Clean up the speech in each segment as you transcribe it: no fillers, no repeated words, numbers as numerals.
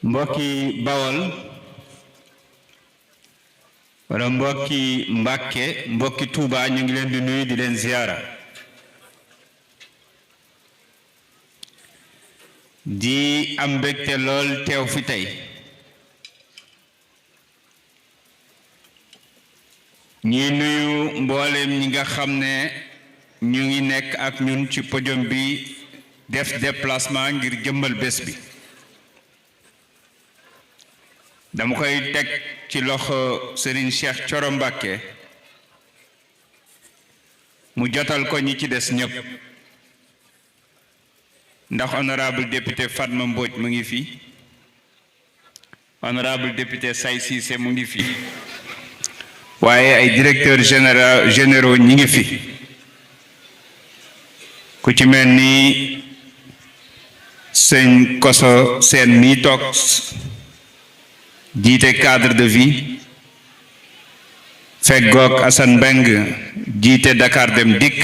mbokki Bawol wala mbokki Mbàkke mbokki Tuuba ñu ngi leen di nuyu di leen ziyaara di am mbégte lool teew fi tey ñuy nuyu mboolem ñi nga xam ne ñu ngi nekk ak ñun ci podium bi def déplacement ngir jëmmal bés bi dama koy teg ci loxo Serigne Cheikh Thioro Mbacké mu jotal ko ñi ci des ñëpp ndax honorable député Fatma Mbodj mu ngi fi honorable député Say Cissé mu ngi fi waaye ay directeurs généraux ñi ngi fi ku ci mel ni sëñ Koso Seen mi toog jiite cadre de vie feggoog Assane Mbeng jiite Dakar Dem Dikk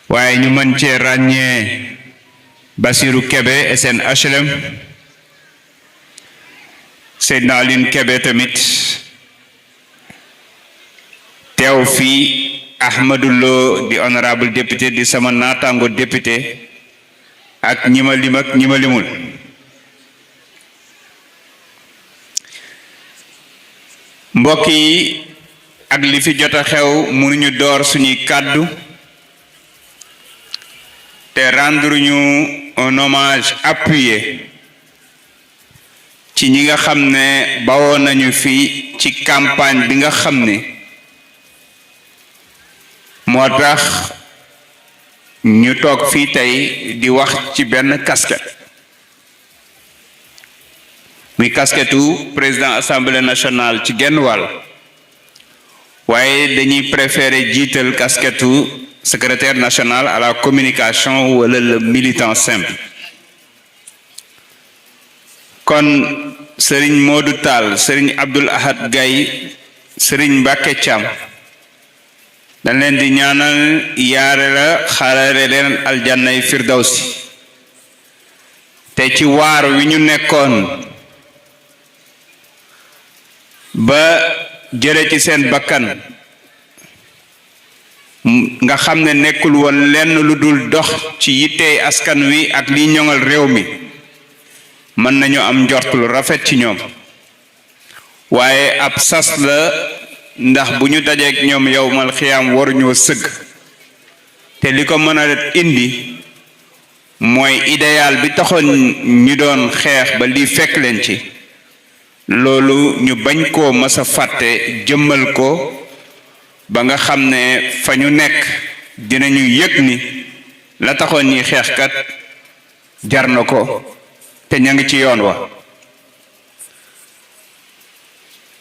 waaye ñu mën cee ràññee Basirou Kebe SNHLM Seydina Aline Kebe tamit teew fii Ahmadou Lo di honorable député di sama naataango député ak ñi ma lim ak ñi ma limul mbokk yi ak li fi jot a xew mënuñu door suñuy kàddu te rendre ñu un hommage appuyé ci ñi nga xam ne bawoo nañu fi ci campagne bi nga xam ne moo tax ñu toog fii tey di wax ci benn casquette muy casquettu président assemblée nationale ci genn wàll waaye dañuy préférer jiital casquettu secrétaire national à la communication wala le militant simple kon Serigne Modou Tall Serigne Abdoul Ahad Gaye Serigne Mbacké Thiam dañ leen di ñaanal yaare la xaarale leen aljannay firdawsi te ci waar wi ñu nekkoon ba jële ci seen bakkan nga xam ne nekkul woon lenn lu dul dox ci yittey askan wi ak liy ñoŋal réew mi mën nañu am njort lu rafet ci ñoom waaye ab sas la ndax bu ñu dajeek ñoom yowmal xiyaam waruñoo sëgg te li ko mën a indi mooy idéal bi taxoon ñu doon xeex ba lii fekk leen ci loolu ñu bañ koo mës a fàtte jëmmal ko ba nga xam ne fa ñu nekk dinañu yëg ni la taxoon ñi xeexkat jar na ko te ña ngi ci yoon wa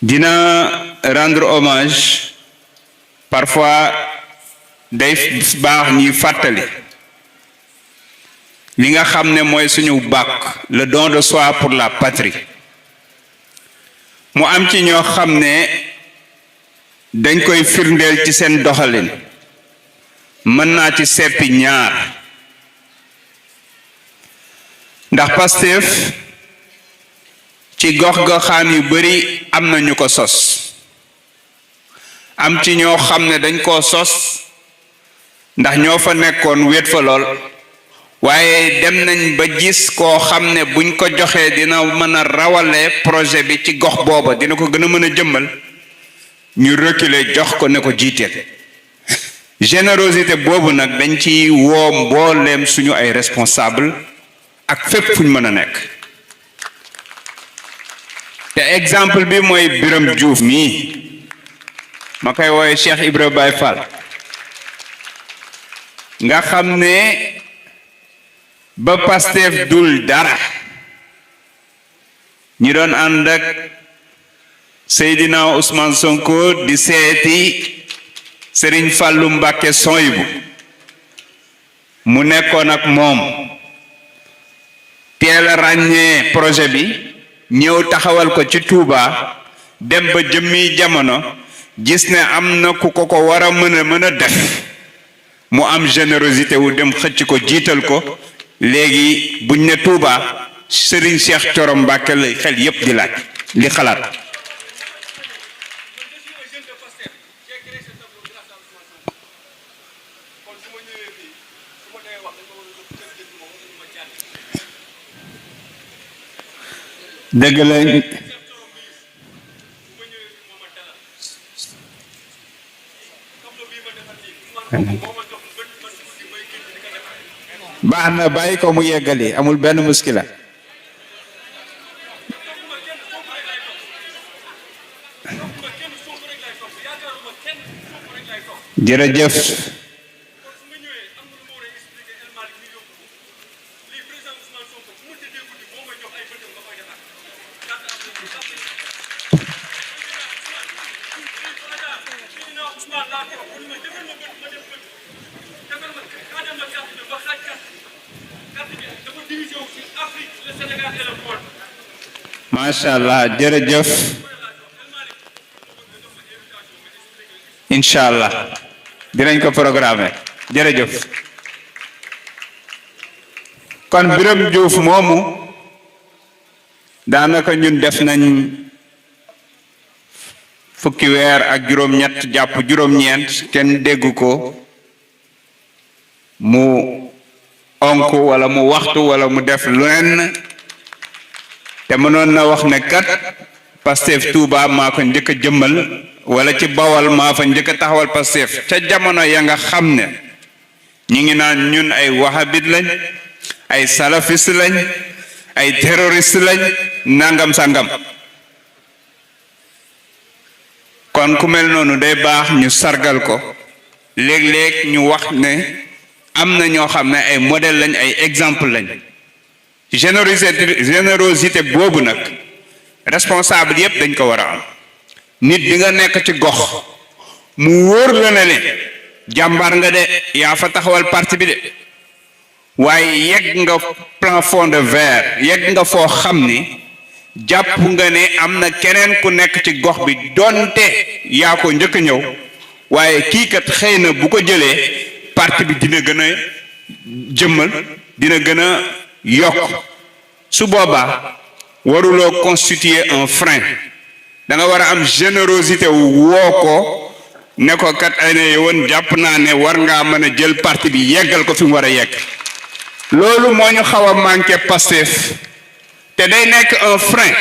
dina rendre hommage parfois day baax ñuy fàttali li nga xam ne mooy suñu bàkk le don de soi pour la patrie mu am ci ñoo xam ne dañ koy firndeel ci seen doxalin mën naa ci seppi ñaar ndax Pastef ci gox-goxaan yu bari am na ñu ko sos am ci ñoo xam ne dañ koo sos ndax ñoo fa nekkoon wéet fa lool waaye dem nañ ba gis koo xam ne buñ ko joxee dina mën a rawale projet bi ci gox booba dina ko gën a mën a jëmmal ñu reculer jox ko ne ko jiiteel générosité boobu nag dañ ci woo mbooleem suñu ay responsable ak fépp fuñ mën a nekk te exemple bi mooy Biram Diouf mii ma koy woowe Cheikh Ibra Baye Fall nga xam ne ba Pastef dul dara ñi doon ànd ak Seydina Ousmane Sonko di seeti Serigne Fallou Mbacké Soyibu mu nekkoon ak moom teel a ràññee projet bi ñëw taxawal ko ci Touba dem ba jëmmi jamono gis ne am na ku ko war a mën a def mu am générosité wu dem xëcc ko jiital ko léegi buñ ne Touba Serigne Cheikh Thioro Mbacké la xel yépp di laaj li xalaat. dëgg la. baax na bàyyi ko mu yeggali amul benn muskila. jërëjëf. macha allah jërëjëf. incha allah dinañ ko programmer jërëjëf. kon Birame Diouf moomu daanaka ñun def nañ fukki weer ak juróom-ñett jàpp juróom-ñeent kenn dégg ko mu onk wala mu waxtu wala mu def lenn te mënoon na wax ne kat Pastef Touba maa ko njëkk a jëmmal wala ci Bawal maa fa njëkk a taxawal Pastef ca jamono ya nga xam ne ñi ngi naan ñun ay wahabit lañ ay salafiste lañ ay terroriste lañ nangam sangam. kon ku mel noonu day baax ñu sargal ko léeg-léeg ñu wax ne am na ñoo xam ne ay modèle lañ ay exemple lañ. générosité boobu nag responsable yépp dañ ko war a am. nit di nga nekk ci gox mu wóor la ne jàmbaar nga de yaa fa taxawal parti bi de waaye yegg nga plafond de verre yegg nga foo xam ni jàpp nga ne am na keneen ku nekk ci gox bi donte yaa ko njëkk a ñëw waaye kii kat xëy na bu ko jëlee parti bi dina gën a jëmmal dina gën a yokk. su boobaa waruloo constituer un frein da nga war a am générosité woo ko ne ko kat ay ne woon jàpp naa ne war ngaa mën a jël parti bi yeggal ko fi mu war a yegg. loolu moo ñu xaw a manqué Pastef te day nekk un frein.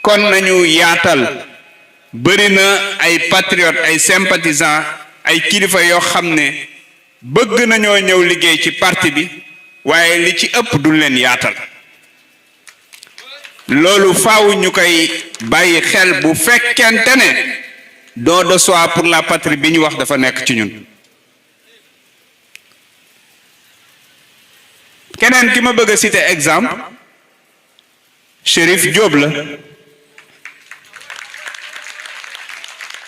kon nañu yaatal bëri na ay patriotes ay sympathisants ay kilifa yoo xam ne bëgg nañoo ñëw liggéey ci parti bi waaye li ci ëpp duñ leen yaatal. loolu faaw ñu koy bàyyi xel bu fekkente ne don de soi pour la patrie bi ñu wax dafa nekk ci ñun. keneen ki ma bëgg a citer exemple Chérif Diop la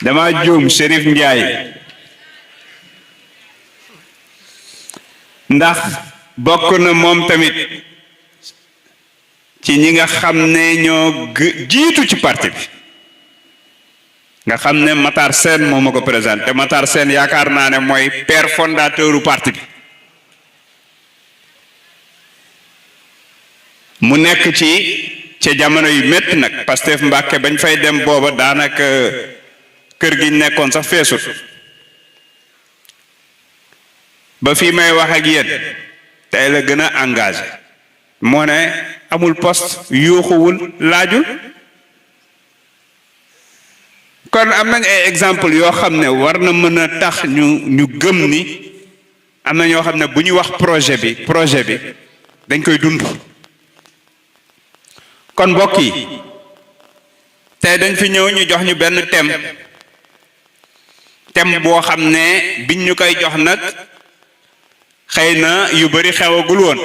dama juum Chérif Ndiaye ndax bokk na moom tamit ci ñi nga xam ne ñoo jiitu ci parti bi nga xam ne Matar Sène moo ma ko présenté Matar Sène yaakaar naa ne mooy père fondateur u parti bi mu nekk ci ca jamono yu métti nag Pastef Mbàkke bañ fay dem booba daanaka kër gi nekkoon sax feesut ba fii may wax ak yéen tey la gën a engagé moo ne amul poste yuuxuwul laajul. kon am nañ ay exemple yoo xam ne war na mën a tax ñu gëm ni am na ñoo xam ne bu ñu wax projet bi dañ koy dund. kon mbokk yi tey dañ fi ñëw ñu jox ñu benn thème boo xam ne biñ ñu koy jox nag xëy na yu bari xewagul woon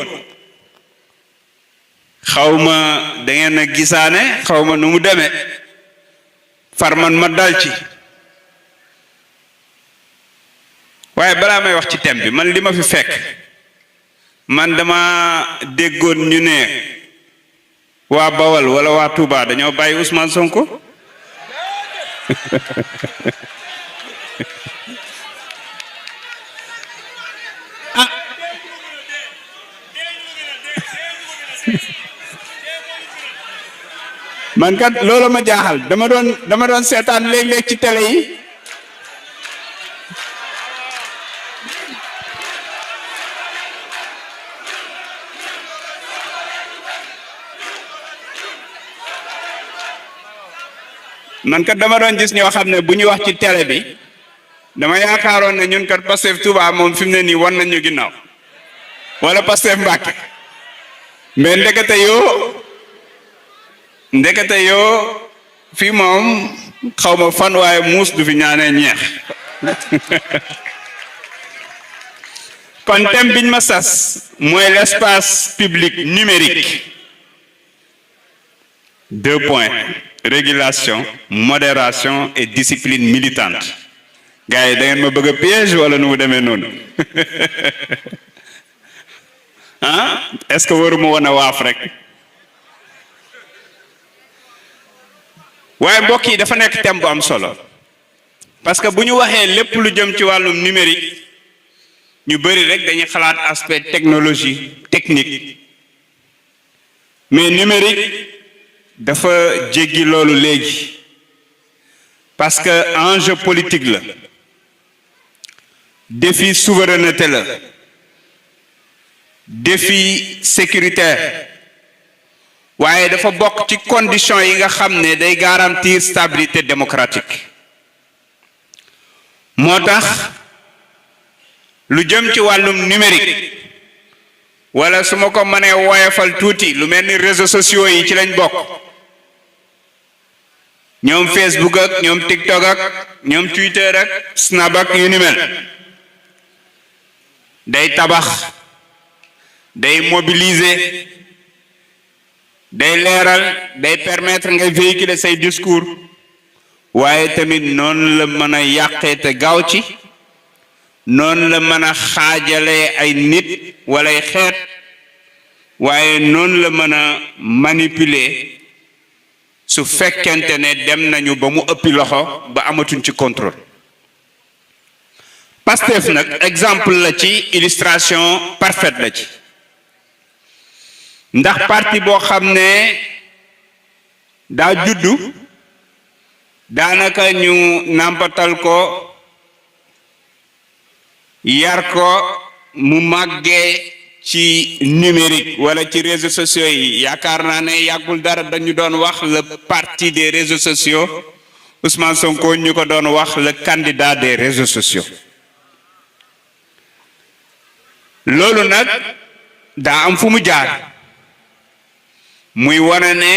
xawma da ngeen a gisaane xawma nu mu demee far man ma dal ci waaye balaa may wax ci thème bi man li ma fi fekk man dama déggoon ñu ne waa Bawal wala waa Touba dañoo bàyyi Ousmane Sonko man kat loolu ma jaaxal dama doon seetaan léeg-léeg ci télé yi man kat dama doon gis ñoo xam ne bu ñu wax ci télé bi dama yaakaaroon ne ñun kat Pastef Touba moom fi mu ne nii wan nañ ñu ginnaaw wala Pastef Mbàkke mais ndekete yoo fii moom xaw ma fan waaye muus du fi ñaanee ñeex kon thème biñ ma sas mooy l'espace public numérique 2 points régulation modération et discipline militante gars yi da ngeen ma bëgg a piège wala nu mu demee noonu ah est-ce que waruma woon a waaf rek waaye mbokk yi dafa nekk thème bu am solo parce que bu ñu waxee lépp lu jëm ci wàllum numérique ñu bëri rek dañuy xalaat aspect technologie technique mais numérique dafa jéggi loolu léegi parce que enjeu politique la défi souveraineté la défi sécuritaire waaye dafa bokk ci conditions yi nga xam ne day garantir stabilité démocratique moo tax lu jëm ci wàllum numérique wala su ma ko mënee woyofal tuuti lu mel ni réseaux sociaux yi ci lañ bokk ñoom Facebook ak ñoom TikTok ak ñoom Twitter ak Snap ak yu ni mel day tabax day mobiliser day leeral day permettre nga véhiculer say discours waaye tamit noonu la mën a yàqee te gaaw ci noonu la mën a xaajalee ay nit wala ay xeet waaye noonu la mën a manipuler su fekkente ne dem nañu ba mu ëppi loxo ba amatuñ ci contrôle Pastef nag exemple la ci illustration parfaite la ci ndax parti boo xam ne daa juddu daanaka ñu nàmpatal ko yar ko mu màggee ci numérique wala ci réseaux sociaux yi yaakaar naa ne yàggul dara dañu doon wax le parti des réseaux sociaux Ousmane Sonko ñu ko doon wax le candidat des réseaux sociaux loolu nag daa am fu mu jaar muy wane ne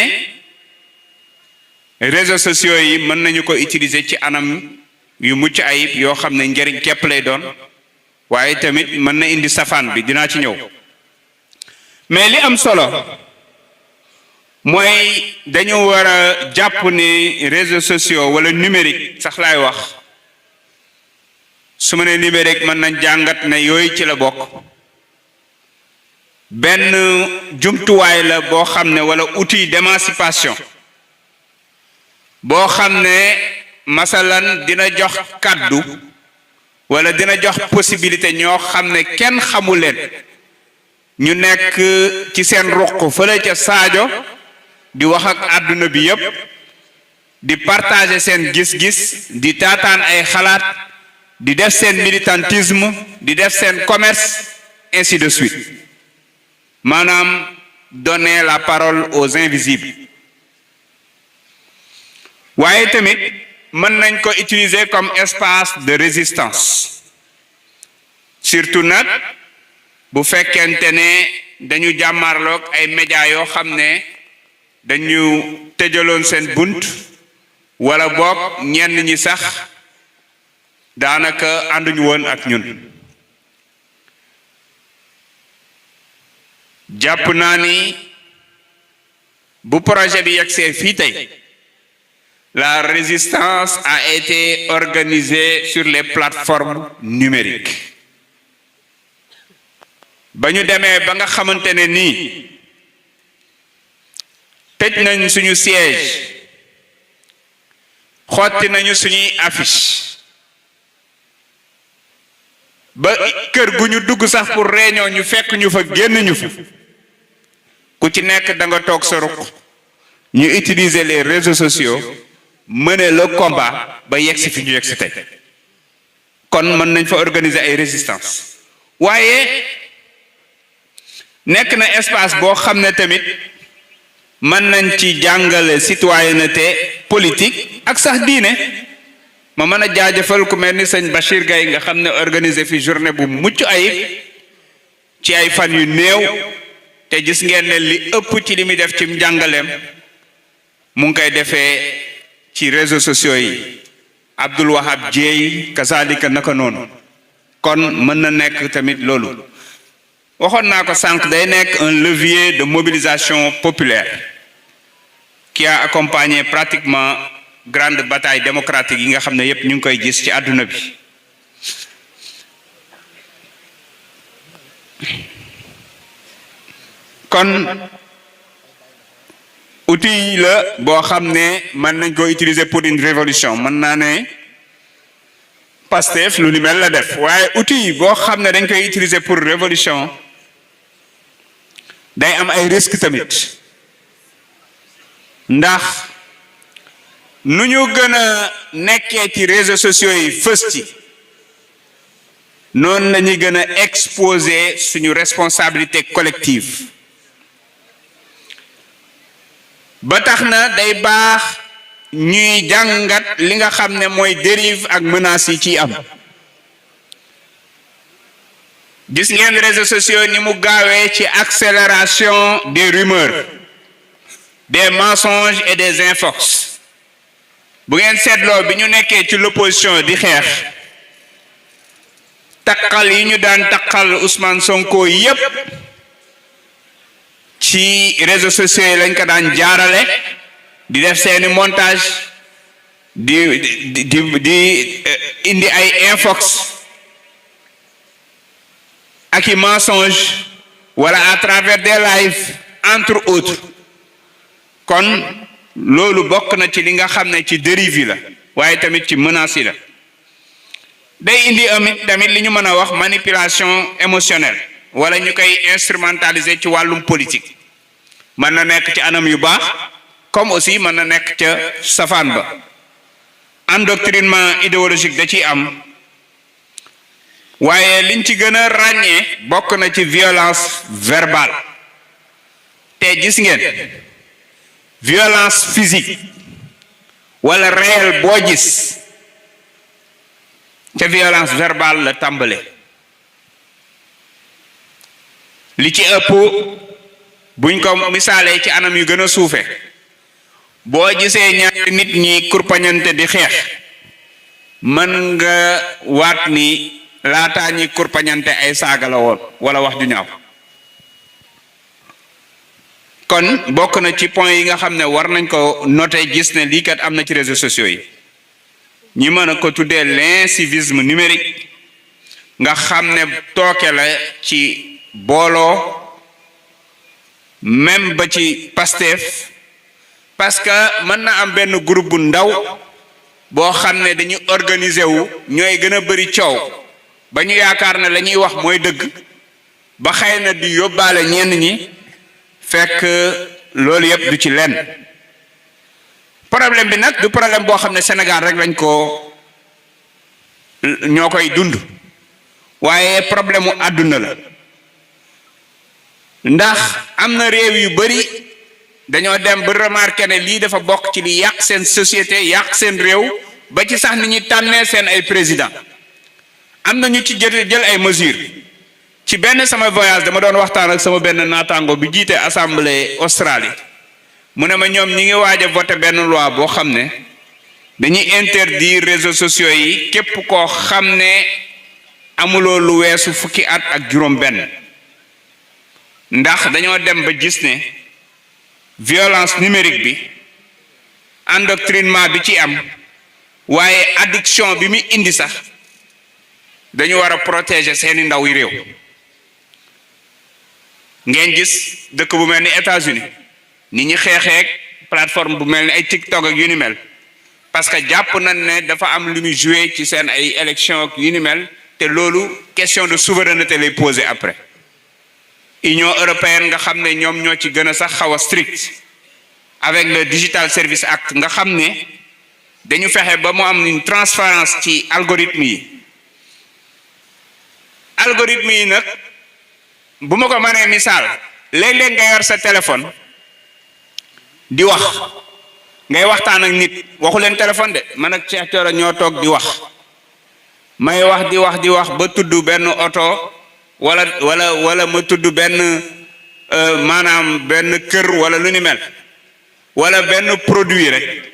réseaux sociaux yi mën nañu ko utiliser ci anam yu mucc ayib yoo xam ne njëriñ képp lay doon waaye tamit mën na indi safaan bi dinaa ci ñëw mais li am solo mooy dañu war a jàpp ni réseaux sociaux wala numérique sax laay wax su ma nee numérique mën nañ jàngat ne yooyu ci la bokk benn jumtuwaay la boo xam ne wala outil d'émancipation boo xam ne masalan dina jox kàddu wala dina jox possibilité ñoo xam ne kenn xamu leen ñu nekk ci seen ruq fële ca Sadio di wax ak àdduna bi yépp di partager seen gis-gis di taataan ay xalaat di def seen militantisme di def seen commerce ainsi de suite maanaam donner la parole aux invisibles waaye tamit mën nañ ko utiliser comme espace de résistance surtout nag bu fekkente ne dañu jàmmarloog ay médias yoo xam ne dañu tëjaloon seen bunt wala boog ñenn ñi sax daanaka ànduñu woon ak ñun jàpp naa ni bu projet bi yegsee fii tey la résistance a été organisée sur les plateformes numériques ba ñu demee ba nga xamante ne nii tëj nañ suñu siège xotti nañu suñuy affiche ba kër gu ñu dugg sax pour réunion ñu fekk ñu fa génn ñu fa ku ci nekk da nga toog sa ruq ñu utiliser les réseaux sociaux mener le combat ba yegsi fi ñu yegsi tey kon mën nañ fa organiser ay résistance waaye nekk na espace boo xam ne tamit mën nañ ci jàngale citoyenneté politique ak sax diine ma mën a jaajëfal ku mel ni sëñ Bachir Gaye nga xam ne organiser fi journée bu mucc ayib ci ay fan yu néew te gis ngeen ne li ëpp ci li muy def ci njàngaleem mu ngi koy defee ci réseaux sociaux yi Abdoul Wahab Dieye kazalika naka noonu kon mën na nekk tamit loolu waxoon naa ko sànq day nekk un levier de mobilisation populaire qui a accompagné pratiquement grande bataille démocratique yi nga xam ne yépp ñu ngi koy gis ci àdduna bi kon outil la boo xam ne mën nañ ko utiliser pour une révolution mën naa ne Pastef lu ni mel la def waaye outil boo xam ne dañ koy utiliser pour révolution day am ay risques tamit ndax nu ñu gën a nekkee ci réseaux sociaux yi fës ci noonu la ñuy gën a exposer suñu responsabilité collective ba tax na day baax ñuy jàngat li nga xam ne mooy dérive ak menaces yi ciy am gis ngeen réseaux sociaux ni mu gaawee ci accélération des rumeurs des mensonges et des infox bu ngeen seetloo bi ñu nekkee ci l'opposition di xeex takkal yi ñu daan takkal Ousmane Sonko yépp ci réseaux sociaux yi lañ ko daan jaarale di def seeni montage di indi ay infox ak i mensonge wala à travers des lives entre autres kon loolu bokk na ci li nga xam ne ci dérive yi la waaye tamit ci menaces yi la day indi tamit li ñu mën a wax manipulation émotionnelle wala ñu koy instrumentaliser ci wàllum politique mën na nekk ci anam yu baax comme aussi mën na nekk ca safaan ba endoctrinement idéologique da ciy am waaye liñ ci gën a ràññee bokk na ci violence verbale te gis ngeen violence physique wala réel boo gis ca violence verbale la tàmbale li ci ëpp buñ ko misaalee ci anam yu gën a suufe boo gisee ñaari nit ñi kurpañante di xeex mën nga waat ni laataa ñi kurpañante ay saaga la woon wala wax ju ñaaw kon bokk na ci point yi nga xam ne war nañ ko noter gis ne lii kat am na ci réseaux sociaux yi ñi mën a ko tuddee l'incivisme numérique nga xam ne tooke la ci booloo même ba ci Pastef parce que mën na am benn groupe bu ndaw boo xam ne dañuy organiser wu ñooy gën a bari coow ba ñu yaakaar ne la ñuy wax mooy dëgg ba xëy na di yóbbaale ñenn ñi fekk loolu yëpp du ci lenn problème bi nag du problème boo xam ne Sénégal rek lañ ko ñoo koy dund waaye problème mu àdduna la ndax am na réew yu bari dañoo dem ba remarquer ne lii dafa bokk ci li yàq seen société yàq seen réew ba ci sax ni ñuy tànnee seen ay président am na ñu ci jël ay mesures ci benn sama voyage dama doon waxtaan ak sama benn naataango bi jiite assemblée Australie mu ne ma ñoom ñi ngi waaj a voter benn loi boo xam ne dañuy interdire réseaux sociaux yi képp koo xam ne amuloo lu weesu fukki at ak juróom benn ndax dañoo dem ba gis ne violence numérique bi endoctrinement bi ci am waaye addiction bi mu indi sax dañu war a protéger seeni ndaw yi réew ngeen gis dëkk bu mel ni États-Unis ni ñi xeexeek plateforme bu mel ni ay TikTok ak yu ni mel parce que jàpp nañ ne dafa am lu muy jouer ci seen ay élection ak yu ni mel te loolu question de souveraineté lay poser après Union européenne nga xam ne ñoom ñoo ci gën a sax xaw a strict avec le Digital Service Act nga xam ne dañu fexe ba mu am une transparence ci algorithme yi nag bu ma ko mënee misaal léeg-léeg nga yor sa téléphone di wax ngay waxtaan ak nit waxu leen téléphone de man ak Cheikh Thioro ñoo toog di wax may wax di wax ba tudd benn oto wala ma tudd benn maanaam benn kër wala lu ni mel wala benn produit rek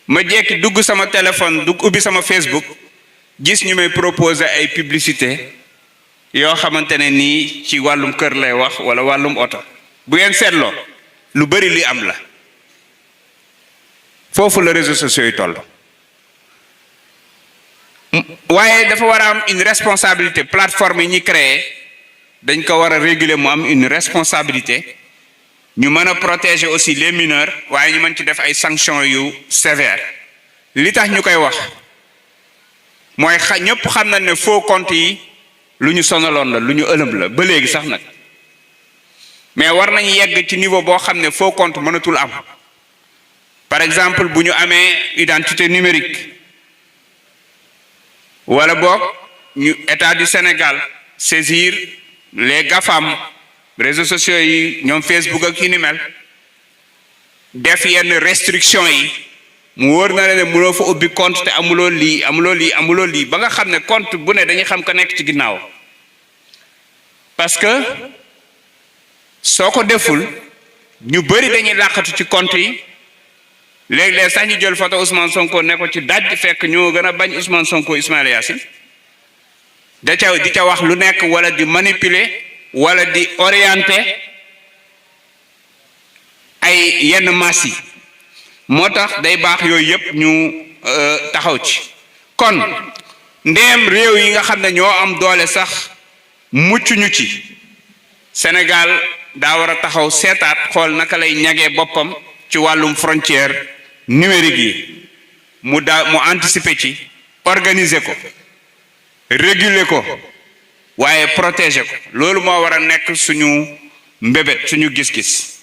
ma jekki dugg sama téléphone dugg ubbi sama Facebook gis ñu may proposer ay publicité yoo xamante ne nii ci wàllum kër lay wax wala wàllum oto bu ngeen seetloo lu bari li am la foofu la réseaux sociaux yi toll waaye dafa war a am une responsabilité plateforme yi ñi créé dañ ko war a réguler mu am une responsabilité ñu mën a protéger aussi les mineurs waaye ñu mën ci def ay sanctions yu sévères li tax ñu koy wax mooy ñëpp xam na ne faux compte yi lu ñu sonaloon la lu ñu ëlëm la ba léegi sax nag mais war nañ yegg ci niveau boo xam ne faux compte mënatul am par exemple bu ñu amee identité numérique wala boog ñu état du Sénégal saisir les GAFAM réseaux sociaux yi ñoom Facebook ak yi ni mel def yenn restriction yi mu wóor na ne mënoo fa ubbi compte te amuloo lii ba nga xam ne compte bu ne dañuy xam ka nekk ci ginnaaw parce que soo ko deful ñu bëri dañuy làqatu ci compte yi léeg-léeg sax ñu jël photo Ousmane Sonko ne ko ci daj fekk ñoo gën a bañ Ousmane Sonko Ismaïla Yassine di ca wax lu nekk wala di manipuler wala di orienter ay yenn mass yi moo tax day baax yooyu yëpp ñu taxaw ci kon ndéem réew yi nga xam ne ñoo am doole sax mucc ñu ci Sénégal daa war a taxaw seetaat xool naka lay ñagee boppam ci wàllum frontière numérique yi mu anticiper ci organiser ko réguler ko waaye protéger ko loolu moo war a nekk suñu mbébét suñu gis-gis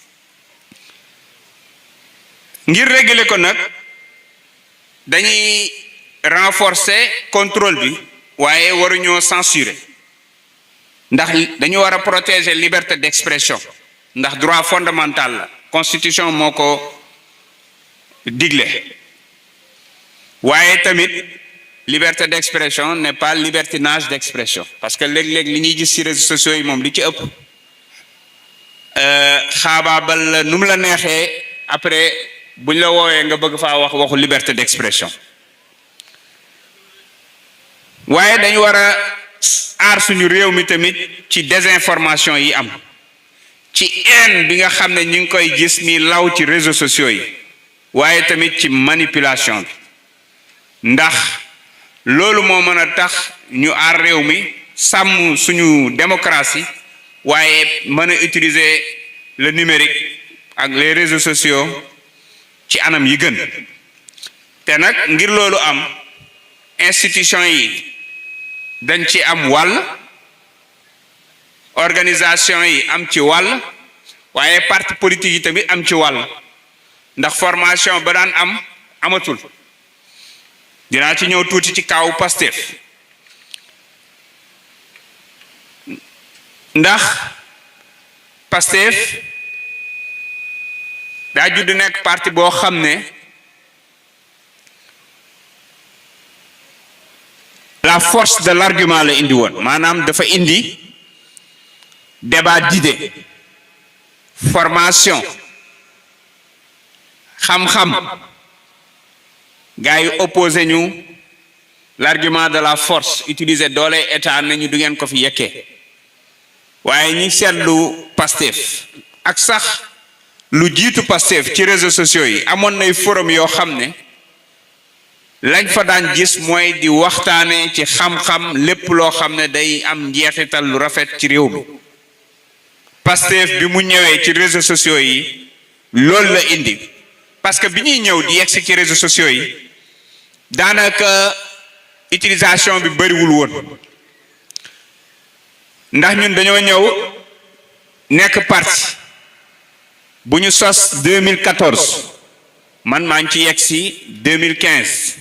ngir réguler ko nag dañuy renforcer contrôle bi waaye waruñoo censurer ndax dañu war a protéger liberté d'expression ndax droit fondamental la constitution moo ko digle waaye tamit liberté d'expression n'est pas libertinage d'expression parce que léeg-léeg li ñuy gis ci réseaux sociaux yi moom li ci ëpp xaabaabal la nu mu la neexee après buñ la woowee nga bëgg faa wax waxu liberté d'expression waaye dañu war a aar suñu réew mi tamit ci désinformation yi am ci haine bi nga xam ne ñu ngi koy gis ni law ci réseaux sociaux yi waaye tamit ci manipulation bi ndax loolu moo mën a tax ñu aar réew mi sàmm suñu démocratie waaye mën a utiliser le numérique ak les réseaux sociaux ci anam yi gën te nag ngir loolu am institution yi dañ ci am wàll organisation yi am ci wàll waaye parti politique yi tamit am ci wàll ndax formation ba daan am amatul dinaa ci ñëw tuuti ci kaawu Pastef ndax Pastef daa judd nekk parti boo xam ne la force de l'argument la indi woon maanaam dafa indi débat d'idées formation xam-xam gars yi opposé ñu l'argument de la force utiliser doole état nañu du ngeen ko fi yekkee waaye ñi seetlu Pastef ak sax lu jiitu Pastef ci réseaux sociaux yi amoon nay forum yoo xam ne lañ fa daan gis mooy di waxtaane ci xam-xam lépp loo xam ne day am njeexital lu rafet ci réew mi Pastef bi mu ñëwee ci réseaux sociaux yi loolu la indi parce que bi ñuy ñëw di yegsi ci réseaux sociaux yi daanaka utilisation bi bariwul woon ndax ñun dañoo ñëw nekk parti bu ñu sos 2014 man maa ngi ci yegg si 2015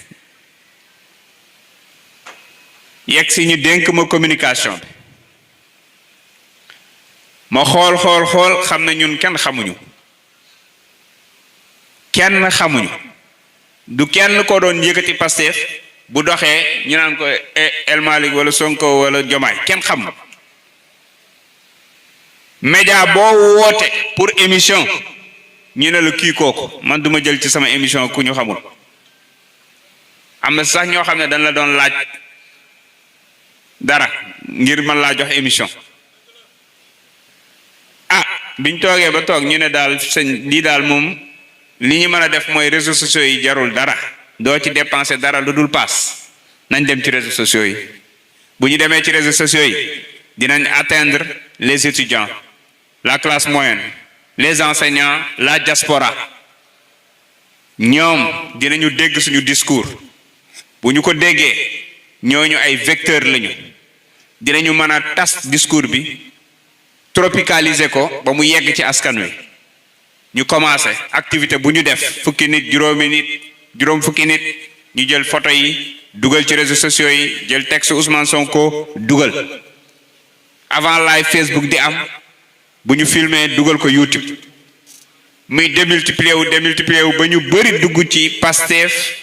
yegg si ñu dénk ma communication bi ma xool xam ne ñun kenn xamuñu du kenn ko doon yëkkati Pastef bu doxee ñu naan ko El Malick wala Sonko wala Diomaye kenn xam média boo woote pour émission ñu ne la kii kooku man duma jël ci sama émission ku ñu xamul am na sax ñoo xam ne dañ la doon laaj dara ngir man laa jox émission biñ toogee ba toog ñu ne daal sëñ lii daal moom li ñu mën a def mooy réseaux sociaux yi jarul dara doo ci dépenser dara lu dul paas nañ dem ci réseaux sociaux yi bu ñu demee ci réseaux sociaux yi dinañ atteindre les étudiants la classe moyenne les enseignants la diaspora ñoom dinañu dégg suñu discours bu ñu ko déggee ñooñu ay vecteurs lañu dinañu mën a tas discours bi tropicaliser ko ba mu yegg ci askan wi ñu commencé activité bu ñu def fukki nit juróomi nit juróom fukki nit ñu jël photo yi dugal ci réseaux sociaux yi jël texte Ousmane Sonko dugal avant live Facebook di am bu ñu filmer dugal ko YouTube muy démultiplier wu ba ñu bëri dugg ci Pastef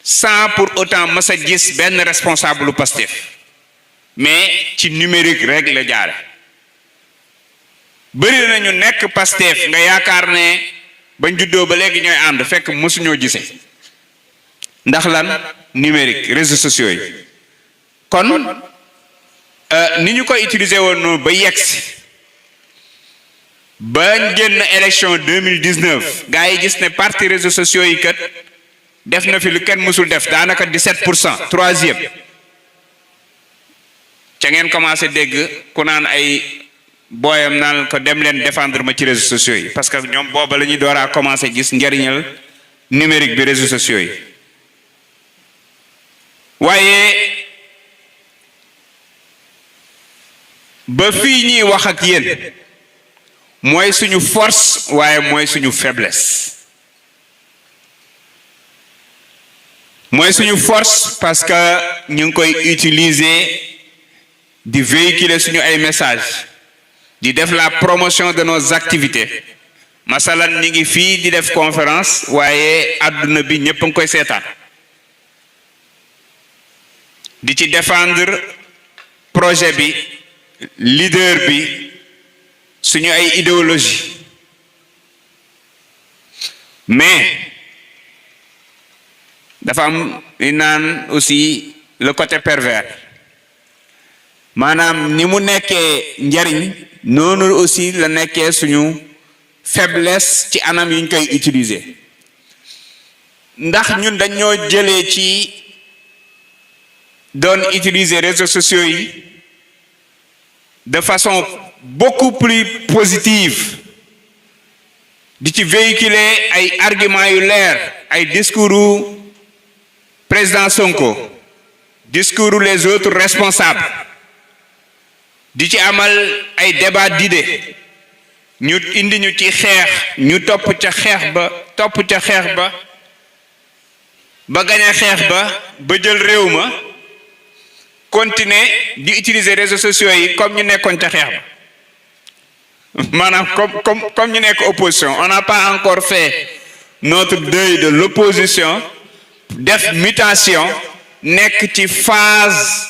sans pour autant mës a gis benn responsable lu Pastef mais ci numérique rek la jaare bëri nañu nekk Pastef nga yaakaar ne bañ juddoo ba léegi ñooy ànd fekk mësuñoo gisee ndax lan numérique réseaux sociaux yi kon ni ñu koy utiliser woon noonu ba yegsi ba génn élection 2019 gars yi gis ne parti réseaux sociaux yi kat def na fi lu kenn mësul def daanaka 17% troisième ca ngeen commencé dégg ku naan ay booyam naan ko dem leen défendre ma ci réseaux sociaux yi parce que ñoom booba la ñuy door a commencé gis njariñal numérique bi réseaux sociaux yi waaye ba fii ñuy wax ak yéen mooy suñu force waaye mooy suñu faiblesse mooy suñu force parce que ñu ngi koy utiliser di véhiculer suñu ay messages di def la promotion de nos activités masalan ñi ngi fii di def conférence waaye àdduna bi ñëpp a ngi koy seetaan di ci défendre projet bi leader bi suñu ay idéologie mais dafa am li naan aussi le côté pervers maanaam ni mu nekkee njariñ noonu aussi la nekkee suñu faiblesse ci anam yi ñu koy utiliser ndax ñun dañoo jëlee ci doon utiliser réseaux sociaux yi de façon beaucoup plus positive di ci véhiculer ay arguments yu leer ay discours président Sonko discours les autres responsables di ci amal ay débat d'idées ñu indi ñu ci xeex ñu topp ca xeex ba ba gañe xeex ba jël réew ma continuer di utiliser réseaux sociaux yi comme ñu nekkoon ca xeex ba maanaam comme ñu nekk opposition on n'a pas encore fait notre deuil de l'opposition def mutation nekk ci phase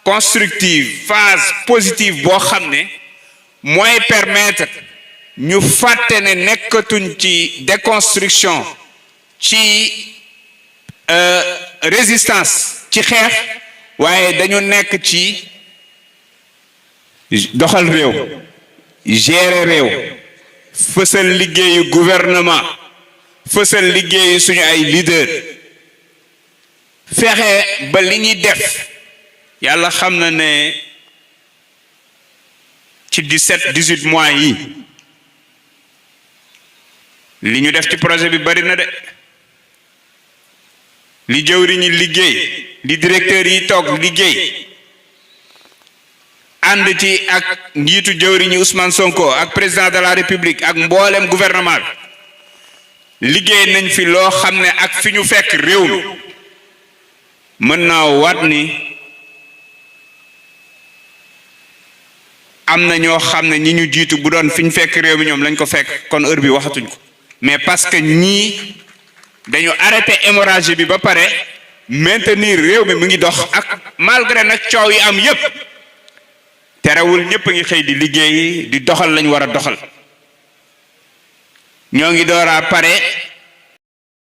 constructive phase positive boo xam ne mooy permettre ñu fàtte ne nekkatuñ ci déconstruction ci résistance ci xeex waaye dañu nekk ci doxal réew gérer réew fësal liggéeyu gouvernement fësal liggéeyu suñu ay leader fexe ba li ñuy def yàlla xam na ne ci 17-18 mois yi li ñu def ci projet bi bari na de li jëwriñ ñi liggéey li directeur yi toog liggéey ànd ci ak njiitu jëwriñi Ousmane Sonko ak président de la République ak mboolem gouvernement liggéey nañ fi loo xam ne ak fi ñu fekk réew mi mën naa waat ni am na ñoo xam ne ñi ñu jiitu bu doon fi ñu fekk réew mi ñoom lañ ko fekk kon heure bi waxatuñ ko mais parce que ñii dañu arrêté hémorragie bi ba pare maintenir réew mi mu ngi dox ak malgré nag coow yi am yépp terewul ñëpp a ngi xëy di liggéey di doxal lañ war a doxal ñoo ngi door a pare